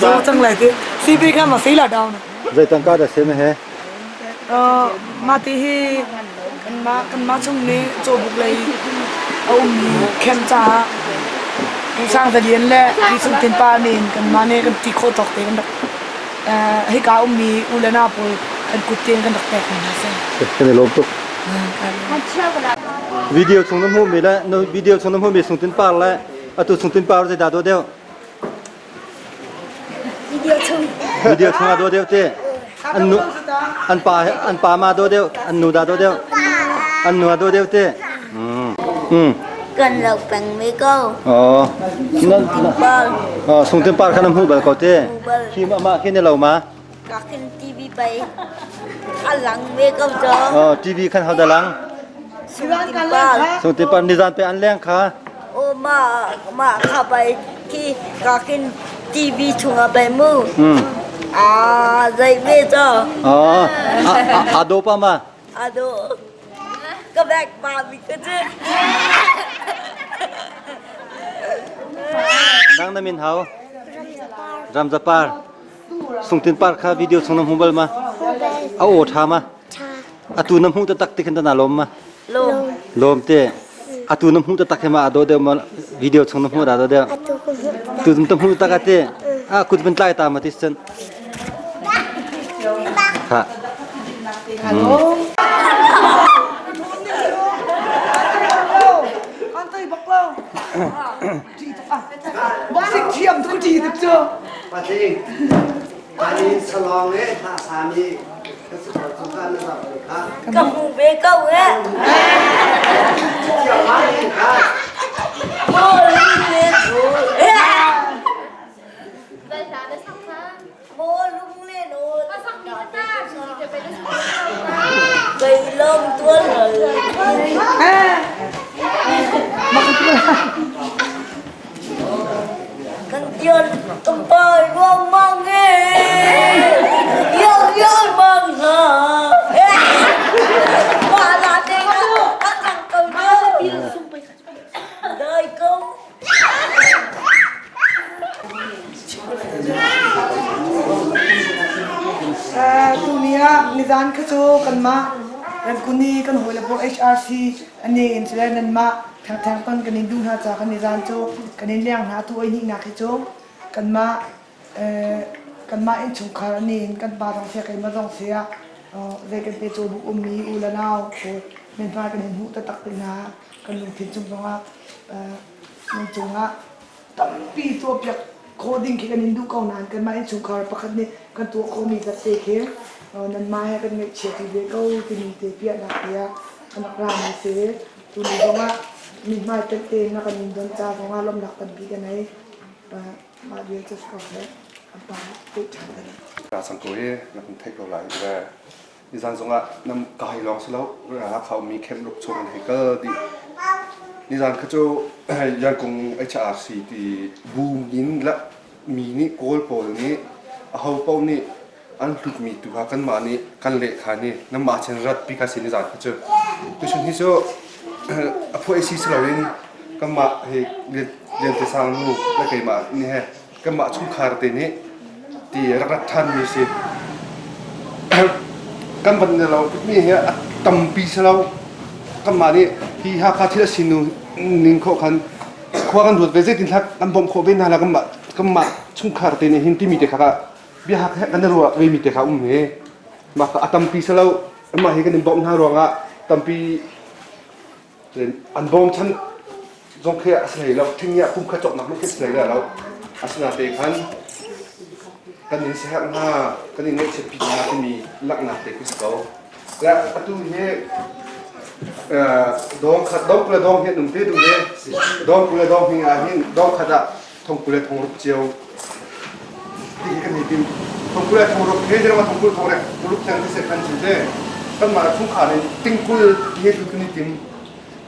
Zo cang lai ti. CB kha ma sei la down. Zei tangka dah sem he? Mah ti hi kanmah chung nih cawbuk lei a ummi camp caah Pu Sang Za Lian le Pi Sung Tin Pa nih hin kanmah nih kan ti khawh tawk te kan rak hika ummi u le nau pawl kan kut tein kan rak pekmi hna si. Kan i lawm tuk. Video chung na hmuhmi le video chung na hmuhmi Sung Tin Par le atu Sung Tin Par zeidah dawh deuh? Video chung. Video chung ah dawh deuh te. An nu an pa an pa ma dawh deuh, an nu dah dawh deuh. An nu ah dawh deuh te. Mm. Mm. Kan lo peng mi ko. Oh. Sung Tin Par. Oh, Sung Tin Par kha na hmuh bal ko te. Khi ma khi ne lo ma. Ka khin TV pai a lang ve ko cho. Oh, TV khan hau da lang. Sung Tin Par. Sung Tin Par ni zan pe an leng kha. O ma ma kha pai khi ka khin TV chungah pai mu. A zei ve cho. Oh, a do pa ma. A do. Ka bek pa mi ka chu. Nang na min hau? Ramzapar. Sungtin par kha video chung na hmu bal ma? A aw ṭha ma? Atu na hmuh taktak ti khin ta na lawm ma? Lawm. Lawm te. Atu na hmuh taktak he ma a daw deuh ma video chung na hmuh dah daw deuh? Atu ka hmuh. Tu ta hmuh tak ate. A kut van tlai ta ma ti cun. Ha. Kan tei bak lo. Boxing thiam tu ti tuk cu. Patling, ani salong e tha sami ka si ko chu ka na zap kha. Ka hmu ve ko he. Thiam ma ni kha. Mo lung le thu. Mo lung le no. Cây lông tuôn rồi. Kan tian tumpai ruang mang e. Yang yang mang ha. Mà là thế các thằng cầu Đời công. Tuni ah nizan kha cu kanmah Ramkuni kan hawile pawl HRC an ni in sile nanmah thengtheng ton kan in duh hna ca kan nizan cu kan in leng hna tu oi hnihnak hi cu kanmah kanmah innchungkhar an in kan pa zong sia keimah zong sia zei kan te cu buk ummi u le nau pawl men hmai kan in hmuh taktak te hna kan lungthin cung zongah nan cungah tampi tuahpiak khawh ding khi kan in duh ko nain kanmah innchungkhar pakhat nih kan tuah khawhmi vialte khi nanmah he kan ngaihchia ti ve ko timi te piahnak tiah kan rak rami si. Tuni zongah mithmai tette na kan in don ca zongah lawmhnak tampi kan ei. Mah vial cu si ko seh. Kan pa peh ṭhan te lai. Ra sang ko i na kan theih ko lai. Nizan zongah nam ka hai lawng si lo Hakha ummi camp ruk chung an hei kal dih. Nizan kha cu Yankung HRC ti bu min la mi nih Kawl pawl nih aho paoh nih an hlutmi tu kha kanmah nih kan leh kha ni nanmah chin rat pi kha si nizan kha cu. Tuchun hi cu a phuah si si loin kanmah hi Lian Te Sang nu le keimah nih he kanmah chungkhar te nih ti rak rat ṭhanmi si. Kan van ne lo mi hi a tampi si lo. Kanmah nih hi Hakha thil a si ning khawh khan khua kan ruat ve zeitin hlak kan bawmh khawh ve hna la kanmah kanmah chungkhar te nih hin timi te kha bia hak kan i ruah ve mi te kha um he. Mah kha a tampi si lo. Mah hi kan in bawmh hna ruangah tampi An bawmchan zong khi a si hlei lo. Thing ah kum khat cawknak hmanh khi a si hlei lo. Asinain khan kan in siaherh hna, kan in ngaihchiatpi hna timi langhnak te khi si ko. Le atu hi dawng khat dawng kul le dawng hi an um te duh le dawng kul le dawng hing ah hin dawng khat ah thong kul le thong ruk cio ti hi kan i tim. Thong kul le thong ruk he dirang thong kul thong rek ruk tiang ti se khan chin te kanmah chungkhar in tingkul ti he kan i tim.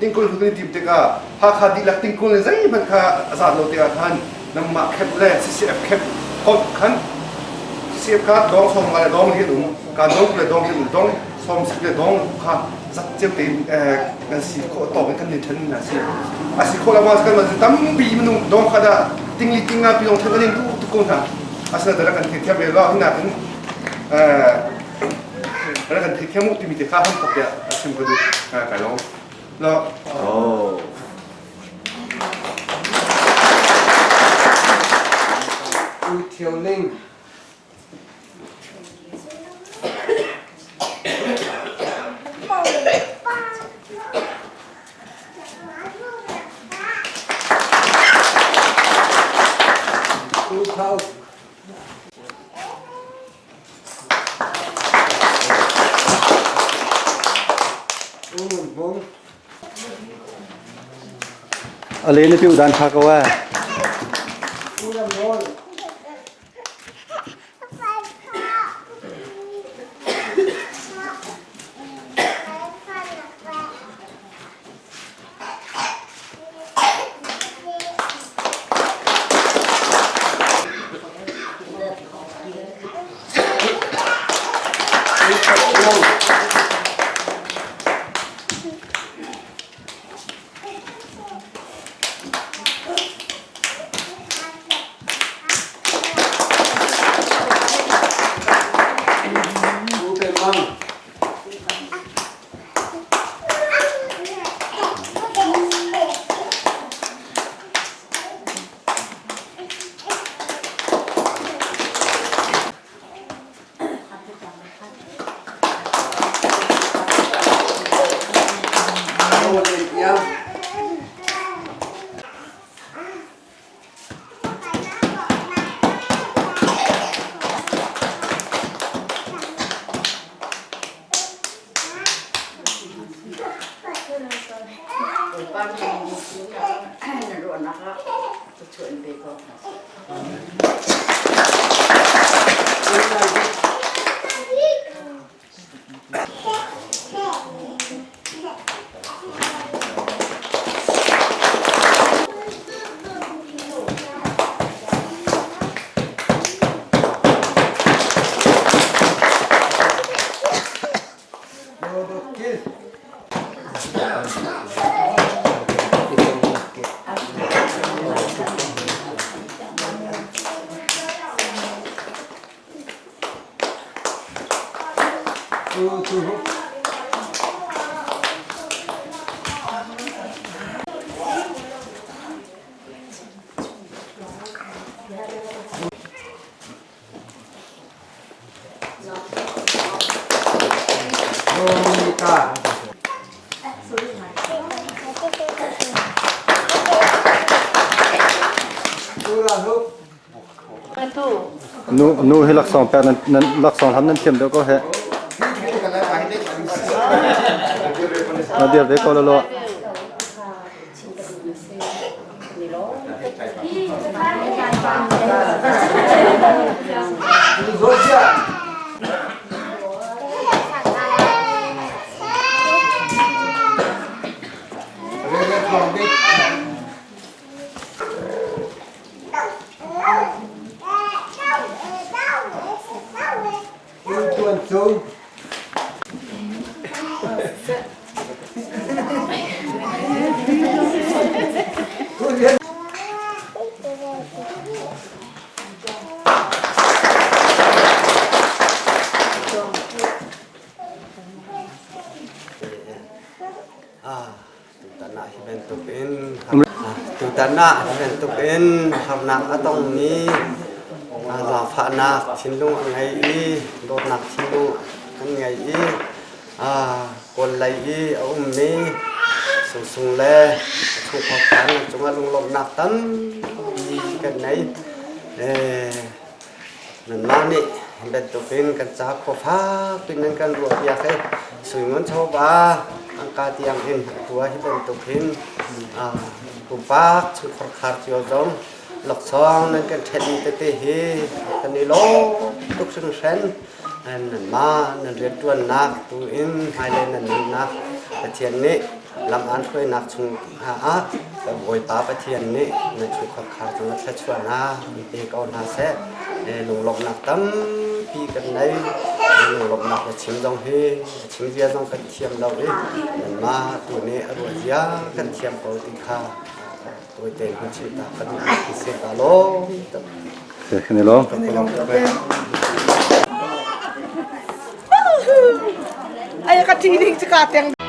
Tingkul kan i tim tikah Hakha dihlak tingkul in zeihmanh kha a zat lo tikah khan nangmah khenh le CCF khenh komh khan CCF kha dawng sawm nga le dawng hi an um ka dawng le dawng hi an um dawng sawm sak le dong kha zak cio tein kan si khawh tawk in kan ni ṭhen hna si. A si khawh lo ma kan tampi minung dong kha dah tingli tinga pi dong ṭhen kan in duh tuk ko hna. Asinain kan thei thiam ve lo hinak in kan thei thiam u timi te kha ham thok tiah a chim ka duh kai lawm. Lo. Oh. U Thio Ling. U Thau. U Ngun Hmung. A le na piu dan tha ko eh. U Ram Nawl. U Pe Mang. Nu nu hi laksawng pek nan nan laksawng hlam nan thiam deuh ko heh. Na dir ve ko lo. Tutan ah hi bantuk in tutan ah hi bantuk in harnak a tongmi zaangfahnak thinlung a ngei i dawtnak thinlung an ngei i kawl lei i a ummi sungsung le a chungkhar khan cungah lunglawmhnak tampi kan ngei. Nanmah nih hi bantukin kan ca khua fak piin nan kan ruahpiak i suingun chawva tangka tiang in atu ah hi bantuk hin pumpak chungkhar khar cio zong laksawng nan kan ṭhenmi tete hi kan i lawm tuk hringhran. Nanmah nan rianṭuannak tu in hmailei nan nunnak Pathian nih lam aan hruainak chung ah Bawipa Pathian nih nan chungkhar khar cungah thluachuahnak in pe ko hna seh. Lunglawmhnak tampi kan nei. Lunglawmhnak na chim zong hi a chim zia zong kan thiam lo i nanmah tu nih a ruah zia kan thiam ko ti kha tawite in hun chim ta ka duh ti si ka lawm tuk. Kan i lawm. Kan i lawm tuk e. Ai ka ṭi ding cu ka teng.